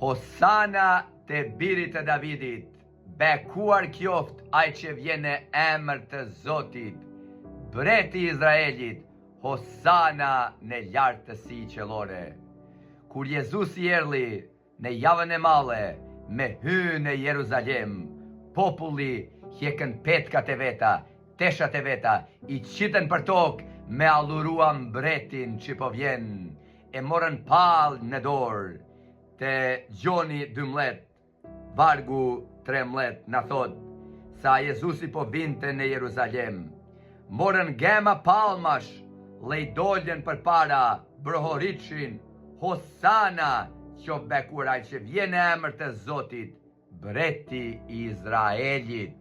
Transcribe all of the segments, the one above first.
Hosana te birit të Davidit, bekuar kjoft ai që vjen në emër të Zotit, mbreti i Izraelit, Hosana në lartësi qiellore. Kur Jezusi erdhi në javën e madhe me hy në Jeruzalem, populli hjekën petkat e veta, teshat e veta, i qitën për tokë me adhurua mbretin që po vjen, e morën pallë në dorë. Te Gjoni 12, Vargu 13 na thotë sa Jezusi po vinte në Jeruzalem. Morën gema palmash dhe i dolën përpara brohoritshin Hosana qoftë bekuar ai që vjen në emër të Zotit, mbreti i Izraelit.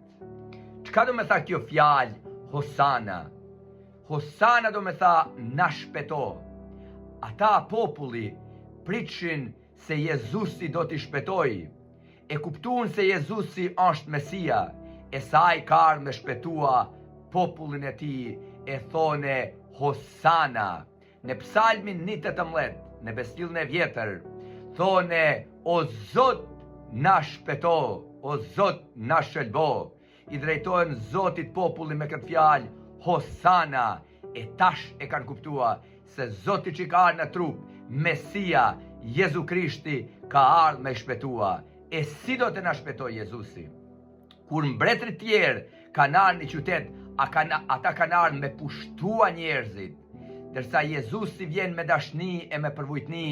Çka do me tha kjo fjalë Hosana? Hosana do me tha na shpeto. Ata populli pritshin se Jezusi do t'i shpetoj. E kuptuan se Jezusi është Mesia, e se ai ka ardhë me shpetua popullin e tij, e thone Hosana. Në psalmin 118, në Besëlidhjen e vjetër, thone o Zot na shpeto, o Zot na shëlbo. I drejtohen Zotit populli me këtë fjalë Hosana, e tash e kanë kuptua se Zoti që ka ardhë në trup, Mesia, Jezu Krishti, ka ardhë me shpetua. E si do të na shpetoj Jezusi? Kur mbretërit tjerë kanë ardhë në qytet, a kanë, ata kanë ardhë me pushtua njerëzit. Ndërsa Jezusi vjen me dashni e me përvujtni,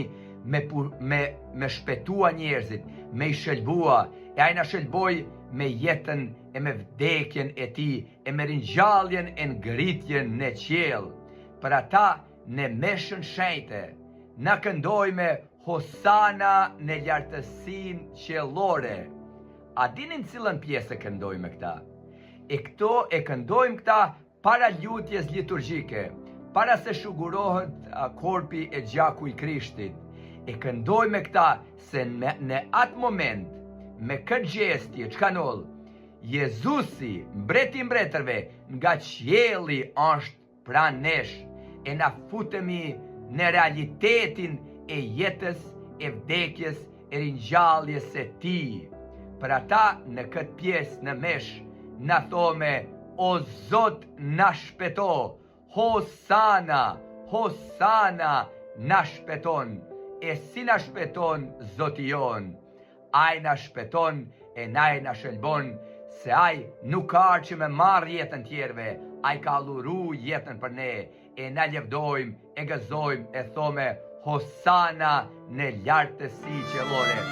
me, me, me shpetua njerëzit, me i shëlbua, e ai na shëlboi me jetën e me vdekjen e tij, e me ringjalljen e ngritjen në qiell. Për ata në meshën shenjte, na këndojme Hosana në lartësinë qiellore. A dinin cilën pjesë e këndojme këta? E këto e këndojmë këta para lutjes liturgjike, para se shugurohet korpi e gjaku i Krishtit. E këndojme këta se në, në atë moment, me këtë gjestje, çka ndodh? Jezusi, mbreti i mbretërve, nga qielli është pranë nesh, e na futemi në realitetin e jetës, e vdekjes, e ringjalljes së tij. Për ata në këtë pjesë në meshë, na thome, o Zot na shpeto, Hosana, Hosana na shpeton, e si na shpeton Zoti jonë? Ai na shpeton e na e na shëlbon, se ai nuk ka ardhë që me marrë jetën tjerëve, ai ka dhuru jetën për ne, e na levdojmë, e gëzojmë, e thome, Hosana në lartësi qiellore.